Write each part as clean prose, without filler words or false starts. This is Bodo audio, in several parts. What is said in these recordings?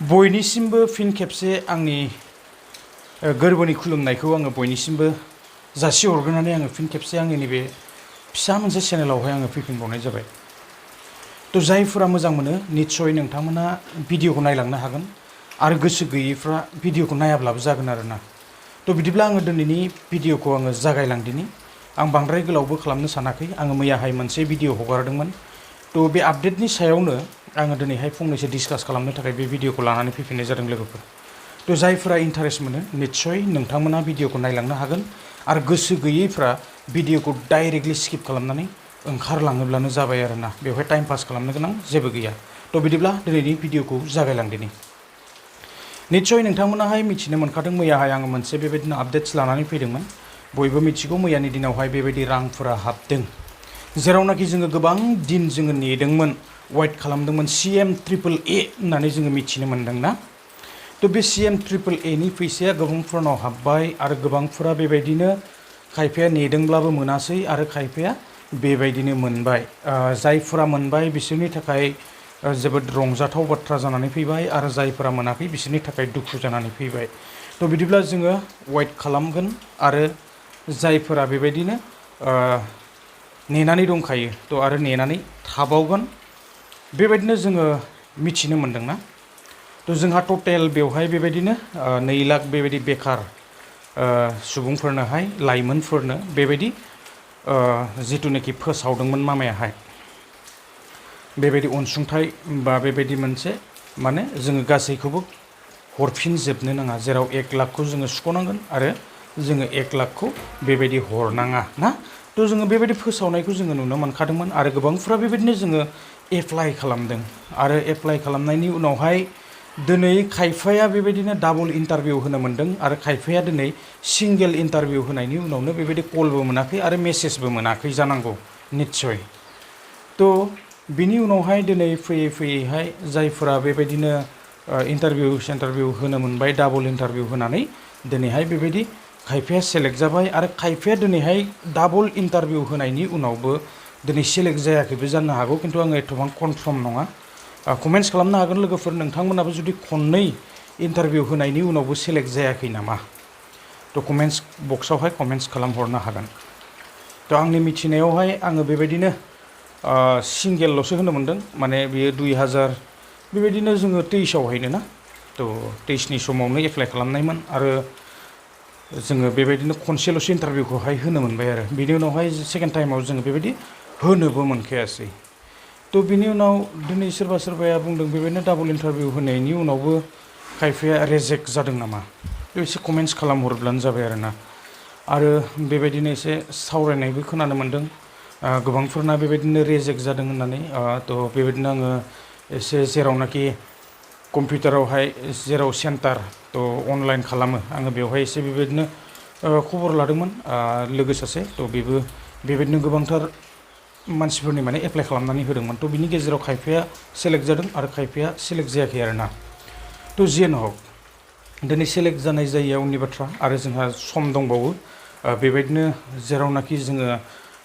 बयनिसिमबो फिन खेबसे आंनि गोरबोनि खुलुमनायखौ आङो बयनिसिमबो जासिहरग्रोनानै आङो फिन खेबसे आंनि नैबे फिसा मोनसे चेनेलावहाय आङो फैफिनबावनाय जाबाय। तो जायफोरा मोजां मोनो निस्सय नोंथांमोना भिडिअखौ नायलांनो हागोन आरो गोसो गैयैफ्रा भिडिअखौ नायाब्लाबो जागोन आरोना। तो बिदिब्ला आङो दिनैनि भिडिअखौ आङो जागायलांदिनि। आं बांद्राय गोलावबो खालामनो सानाखै। आङो मैयाहाय मोनसे भिडिअ हगारदोंमोन। तो बे आपडेटनि सायावनो आङो दिनैहाय फंनैसो डिसकास खालामनो थाखाय बे भिडिअखौ लानानै फैफिननाय जादों लोगोफोर। तो जायफोरा इन्टारेस्ट मोनो निस्सय नोंथांमोना भिडिअखौ नायलांनो हागोन आरो गोसो गैयैफ्रा भिडिअखौ डाइरेक्टलि स्किप खालामनानै ओंखारलाङोब्लानो जाबाय आरोना। बेवहाय टाइम पास खालामनो गोनां जेबो गैया। तो बिदिब्ला दिनैनि भिडिअखौ जागायलांदिनि। निस्सय नोंथांमोनाहाय मिथिनो मोनखादों मैयाहाय आङो मोनसे बेबायदिनो आपडेट्स लानानै फैदोंमोन। बयबो मिथिगौ मैयानि दिनावहाय बेबायदि रांफोरा हाबदों। जेरावनाखि जोङो गोबां दिन जोङो नेदोंमोन, वेट खालामदोंमोन CMAAA होननानै जोङो मिथिनो मोनदोंना। तो बे CMAAA नि फैसाया गोबांफोरनाव हाबबाय आरो गोबांफोरा बेबायदिनो खायफाया नेदोंब्लाबो मोनासै आरो खायफाया बेबायदिनो मोनबाय। जायफोरा मोनबाय बिसोरनि थाखाय जोबोद रंजाथाव बाथ्रा जानानै फैबाय आरो जायफोरा मोनाखै बिसोरनि थाखाय दुखु जानानै फैबाय। तो बिदिब्ला जोङो वेट खालामगोन आरो जायफोरा बेबायदिनो नेनानै दंखायो तो आरो नेनानै थाबावगोन बेबायदिनो जोङो मिथिनो मोनदोंना। तो जोंहा टटेल बेवहाय बेबायदिनो 2 लाख बेबायदि बेकार सुबुंफोरनोहाय लाइमोनफोरनो बेबायदि जिथुनाखि फोसावदोंमोन मामायाहाय बेबायदि अनसुंथाइ बा बेबायदि मोनसे माने जोङो गासैखौबो हरफिनजोबनो नाङा, जेराव 1 लाखखौ जोङो सुख'नांगोन आरो जोङो 1 लाखखौ बेबायदि हरनाङा ना। तो जोङो बेबायदि फोसावनायखौ जोङो नुनो मोनखादोंमोन आरो गोबांफ्रा बेबायदिनो जोङो एप्लाइ खालामदों आरो एप्लाइ खालामनायनि उनावहाय दिनै खायफाया बेबायदिनो डाबल इन्टारभिउ होनो मोनदों आरो खायफाया दिनै सिंगेल इन्टारभिउ होनायनि उनावनो बेबायदि कलबो मोनाखै आरो मेसेजबो मोनाखै जानांगौ निस्सय। तो बिनि उनावहाय दिनै फैयै फैयैहाय जायफोरा बेबायदिनो इन्टारभिउ होनो मोनबाय डाबल इन्टारभिउ होनानै दिनैहाय बेबायदि खायफाया सेलेक्ट जाबाय आरो खायफाया दिनैहाय डाबल इन्टारभिउ होनायनि उनावबो दिनै सेलेक्ट जायाखैबो जानो हागौ, खिन्थु आङो एथबां कनफार्म नङा। कमेन्ट्स खालामनो हागोन लोगोफोर, नोंथांमोनाबो जुदि खननै इन्टारभिउ होनायनि उनावबो सेलेक्ट जायाखै नामा। तो कमेन्ट्स बक्सआवहाय कमेन्ट्स खालामहरनो हागोन। तो आंनि मिथिनायावहाय आङो बेबायदिनो सिंगेलल'सो होनो मोनदों, माने बेयो 2000 बेबायदिनो जोङो 23आवहायनो ना। तो 23नि समावनो एप्लाइ खालामनायमोन आरो जोङो बेबायदिनो खनसेल'सो इन्टारभिउखौहाय होनो मोनबाय आरो बिनि उनावहाय सेकेन्ड टाइमाव जोङो बेबायदि होनोबो मोनखायासै। तो बिनि उनाव दिनै सोरबा सोरबाया बुंदों बेबायदिनो डाबल इन्टारभिउ होनायनि उनावबो खायफाया रेजेक्ट जादों नामा। तो एसे कमेन्ट्स खालामहरब्लानो जाबाय आरोना। आरो बेबायदिनो एसे सावरायनायबो खोनानो मोन्दों गोबांफोरना बेबायदिनो रेजेक्ट जादों होननानै। तो बेबायदिनो आङो एसे जेरावनाखि कम्पिउटारावहाय जेराव सेन्टार तो अनलाइन खालामो आङो बेवहाय एसे बेबायदिनो खबर लादोंमोन लोगो सासे। तो बेबो बेबायदिनो गोबांथार मानसिफोरनि माने एप्लाइ खालामनानै होदोंमोन। तो बिनि गेजेराव खायफाया सेलेक्ट जादों आरो खायफाया सेलेक्ट जायाखै आरोना। तो जियानो हक दिनै सेलेक्ट जानाय जायैया उननि बाथ्रा आरो जोंहा सम दंबावो। बेबायदिनो जेरावनाखि जोङो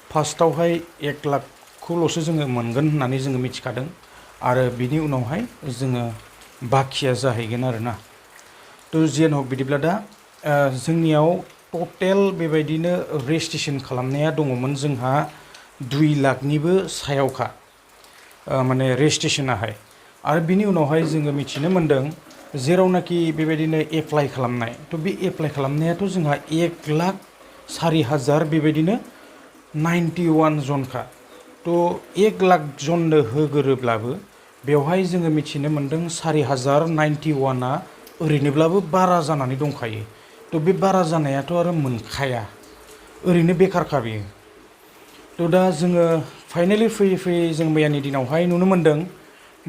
फार्स्टआवहाय 1 लाखखौल'सो जोङो मोनगोन होननानै जोङो मिथिखादों आरो बिनि उनावहाय जोङो बाखिया जाहैगोन आरोना। तो जियानो हक बिदिब्ला दा जोंनियाव टटेल बेबायदिनो रेजिस्ट्रेसन खालामनाया दङमोन जोंहा 2 लाखनिबो सायावखा माने रेजिस्ट्रेसनाहाय। आरो बिनि उनावहाय जोङो मिथिनो मोन्दों जेरावनाखि बेबायदिनो एप्लाइ खालामनाय, तो बे एप्लाइ खालामनायाथ' जोंहा 1,04,000 बेबायदिनो 91 जनखा। तो 1 लाख जननो होगोरोब्लाबो बेवहाय जोङो मिथिनो मोन्दों 4,091आ ओरैनोब्लाबो बारा जानानै दंखायो। तो बे बारा जानायाथ' आरो मोनखाया, ओरैनो बेखारखा बेयो। तो दा जोङो फाइनेलि फैयै फैयै जों मैयानि दिनावहाय नुनो मोन्दों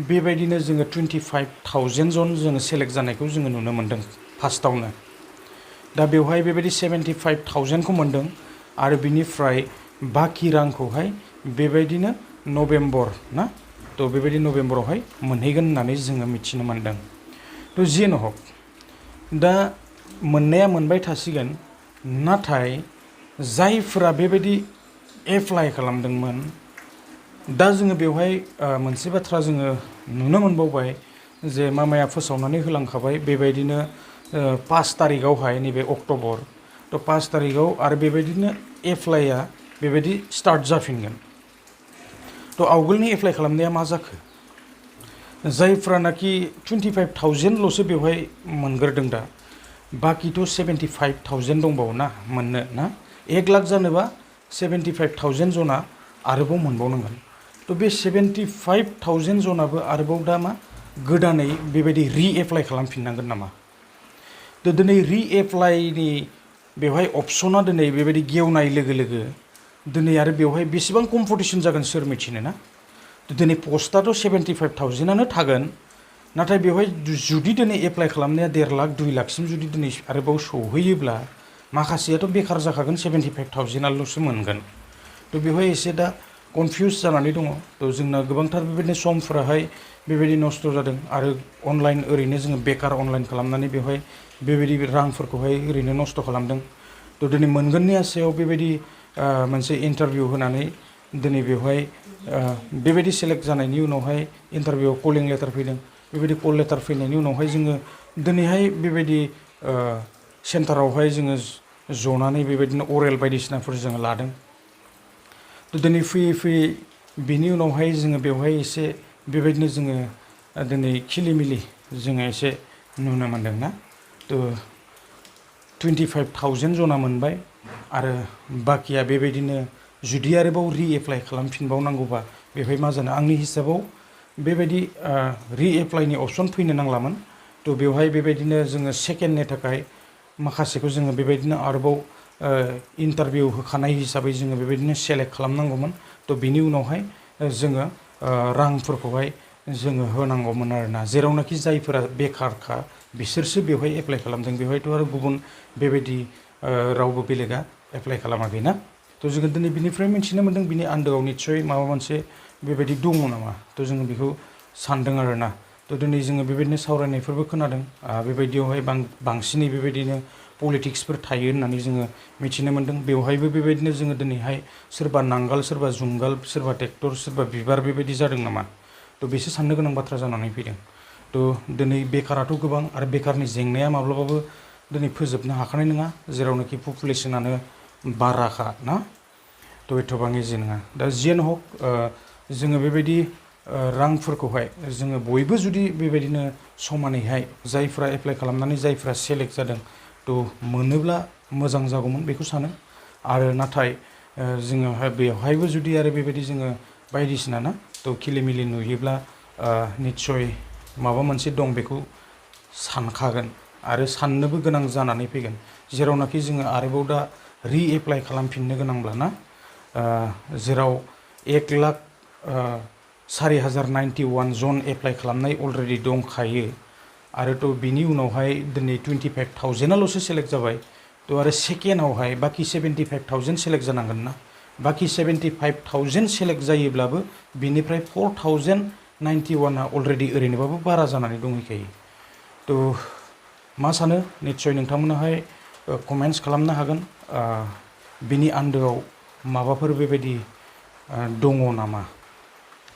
बेबायदिनो जोङो 25,000 जन जोङो सेलेक्ट जानायखौ जोङो नुनो मोन्दों फार्स्टआवनो। दा बेवहाय बेबायदि 75,000खौ मोन्दों आरो बिनिफ्राय बाखि रांखौहाय बेबायदिनो नभेम्बर ना। तो बेबायदि नभेम्बरावहाय मोनहैगोन होननानै जोङो मिथिनो मोन्दों। तो जियानो हक दा मोननाया मोनबाय थासिगोन, नाथाय जायफोरा बेबायदि एप्लाइ खालामदोंमोन दा जोङो बेवहाय मोनसे बाथ्रा जोङो नुनो मोनबावबाय जे मामाया फोसावनानै होलांखाबाय बेबायदिनो 5 तारिखआवहाय नैबे अक्ट'बर थ' 5 तारिखआव आरो बेबायदिनो एप्लाइआ बेबायदि स्टार्ट जाफिनगोन। थ' आवगोलनि एप्लाइ खालामनाया मा जाखो? जायफ्रानाखि 25,000ल'सो बेवहाय मोनग्रोदों दा, बाखिथ' 75,000 दंबावो ना मोननो ना। 1 लाख जानोबा 75,000 जना आरोबाव मोनबावनांगोन। थ' बे 75,000 जनाबो आरोबाव दा मा गोदानै बेबायदि एप्लाइ खालामफिननांगोन नामा? थ' दिनै एप्लाइनि बेवहाय अपसना दिनै बेबायदि गेवनाय लोगो लोगो दिनै आरो बेवहाय बेसेबां कम्पिटिसन जागोन सोर मिथिनो ना। दिनै पस्टआथ' 75,000आनो थागोन, नाथाय बेवहाय जुदि दिनै एप्लाइ खालामनाया 1.5 लाख 2 लाखसिम जुदि दिनै आरोबाव सौहैयोब्ला माखासेयाथ' बेखार जाखागोन, 75,000आल'सो मोनगोन। थ' बेवहाय एसे दा कनफिउज जानानै दङ। थ' जोंना गोबांथार बेबायदिनो समफोराहाय बेबायदि नस्थ' जादों आरो अनलाइन ओरैनो जोङो बेकार अनलाइन खालामनानै बेवहाय बेबायदि रांफोरखौहाय ओरैनो नस्थ' खालामदों। थ' दिनै मोनगोननि आसायाव बेबायदि मोनसे इन्टारभिउ होनानै दिनै बेवहाय बेबायदि सेलेक्ट जानायनि उनावहाय इन्टारभिउआव कलिं लेटार फैदों। बेबायदि कल लेटार फैनायनि उनावहाय जोङो दिनैहाय बेबायदि सेन्टारावहाय जोङो जनानै बेबायदिनो अरेल बायदिसिनाफोर जोङो लादों। थ' दिनै फैयै फैयै बिनि उनावहाय जोङो बेवहाय एसे बेबायदिनो जोङो दिनै खिलिमिलि जोङो एसे नुनो मोनदों ना। थ' 25,000 जना मोनबाय आरो बाखिया बेबायदिनो जुदि आरोबाव एप्लाइ खालामफिनबावनांगौबा बेवहाय मा जानो? आंनि हिसाबाव बेबायदि एप्लाइनि अपसन फैनो नांलामोन। थ' बेवहाय बेबायदिनो जोङो सेकेन्डनि थाखाय माखासेखौ जोङो बेबायदिनो आरोबाव इन्टारभिउ होखानाय हिसाबै जोङो बेबायदिनो सेलेक्ट खालामनांगौमोन। थ' बिनि उनावहाय जोङो रांफोरखौहाय जोङो होनांगौमोन आरोना। जेरावनाखि जायफोरा बेखारखा बिसोरसो बेवहाय एप्लाइ खालामदों, बेवहायथ' आरो गुबुन बेबायदि रावबो बेलेगा एप्लाइ खालामाखै ना। थ' जोङो दिनै बिनिफ्राय मिथिनो मोन्दों बिनि आन्दोआव निस्सय माबा मोनसे बेबायदि दङ नामा। थ' जोङो बेखौ सानदों आरोना। थ' दिनै जोङो बेबायदिनो सावरायनायफोरबो खोनादों बेबायदियावहाय बांसिनै बेबायदिनो पलिटिक्सफोर थायो होननानै जोङो मिथिनो मोन्दों। बेवहायबो बेबायदिनो जोङो दिनैहाय सोरबा नांगाल, सोरबा जुंगाल, सोरबा ट्रेक्टर, सोरबा बिबार बेबायदि जादों नामा। थ' बेसो साननो गोनां बाथ्रा जानानै फैदों। थ' दिनै बेकाराथ' गोबां आरो बेकारनि जेंनाया माब्लाबाबो दिनै फोजोबनो हाखानाय नङा, जेरावनाखि पपुलेसनानो बाराखा ना। थ' एथ'बां इजि नङा। दा जियानो हक जोङो बेबायदि रांफोरखौहाय जोङो बयबो जुदि बेबायदिनो समानैहाय जायफ्रा एप्लाइ खालामनानै जायफ्रा सेलेक्ट जादों थ' मोनोब्ला मोजां जागौमोन बेखौ सानो। आरो नाथाय जोङो बेवहायबो जुदि आरो बेबायदि जोङो बायदिसिना ना थ' खिलिमिलि नुयोब्ला निस्सय माबा मोनसे दं बेखौ सानखागोन आरो साननोबो गोनां जानानै फैगोन। जेरावनाखि जोङो आरोबाव दा एप्लाइ खालामफिननो गोनांब्ला ना, जेराव 1,04,091 जन एप्लाइ खालामनाय अलरेडि दंखायो आरोथ' बिनि उनावहाय दिनै 25,000आल'सो सेलेक्ट जाबाय। थ' आरो सेकेन्डआवहाय बाखि 75,000 सेलेक्ट जानांगोन ना। बाखि 75,000 सेलेक्ट जायोब्लाबो बिनिफ्राय 4,091आ अलरेडि ओरैनोबाबो बारा जानानै दंहैखायो। थ' मा सानो निस्सय नोंथांमोनाहाय कमेन्ट्स खालामनो हागोन। बिनि आन्दोआव माबाफोर बेबायदि दङ नामा?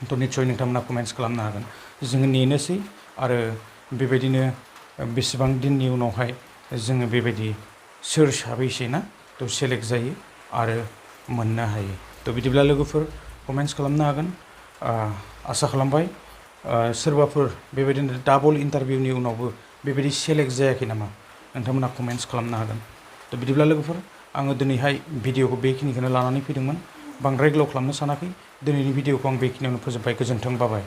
थ' निस्सय नोंथांमोना कमेन्ट्स खालामनो हागोन। जोङो नेनोसै आरो बेबायदिनो बेसेबां दिननि उनावहाय जोङो बेबायदि सोर साबैसे ना थ' सेलेक्ट जायो आरो मोननो हायो। थ' बिदिब्ला लोगोफोर कमेन्ट्स खालामनो हागोन। आसा खालामबाय सोरबाफोर बेबायदिनो डाबल इन्टारभिउनि उनावबो बेबायदि सेलेक्ट जायाखै नामा नोंथांमोना कमेन्ट्स खालामनो हागोन। थ' बिदिब्ला लोगोफोर आङो दिनैहाय भिडिअखौ बेखिनिखौनो लानानै फैदोंमोन। बांद्राय गोलाव खालामनो सानाखै। दिनैनि भिडिअखौ आं बेखिनियावनो फोजोबबाय। गोजोन्थों, बाय।